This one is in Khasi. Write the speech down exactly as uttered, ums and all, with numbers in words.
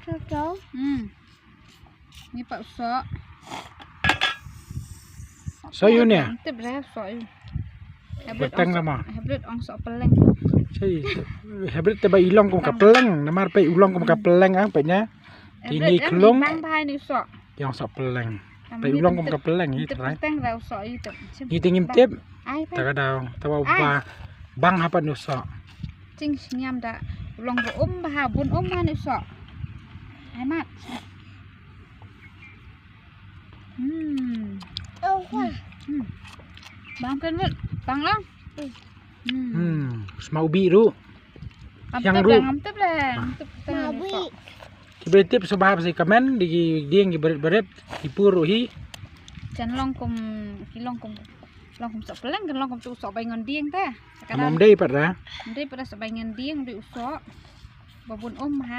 Hmm. Ni pat u soh. Soh ïa u ne? Tip re soh ïa u. Hybrid. Pyrteng ong soh lama. Hybrid ong soh pylleng. Hybrid te ba i long kum ka pylleng, namar peit u long kum ka pylleng ang peit ne. Hybrid. Ini em, klong. Bang bha ini u soh. Ïa ong soh pylleng. Peit u long kum ka pylleng hi trai. Pyrteng re u soh ïa u tip. Ini te ngim tip. Ai, ta ka daw, ta ba bang hapdeng u soh. Jingshngaiñ da u long ruh um bha, bun um bha ini u soh. Ai mat. Hmm. Hmm. Bang kan lut, bang lang. Hmm. Hmm. Sma ubi ruh. Hiang ruh. Am tip le, am tip le. Ki ba tip sngewbha sa comment, di ki dieng ki barit barit, ki pur ruh hi. Jan long kum, ki long kum, long kum soh pylleng, kan long kum tu soh bai ngon dieng te. Am dei pat ra. Am dei pat ra soh bai ngon dieng, dei u soh. Ba bun um ha.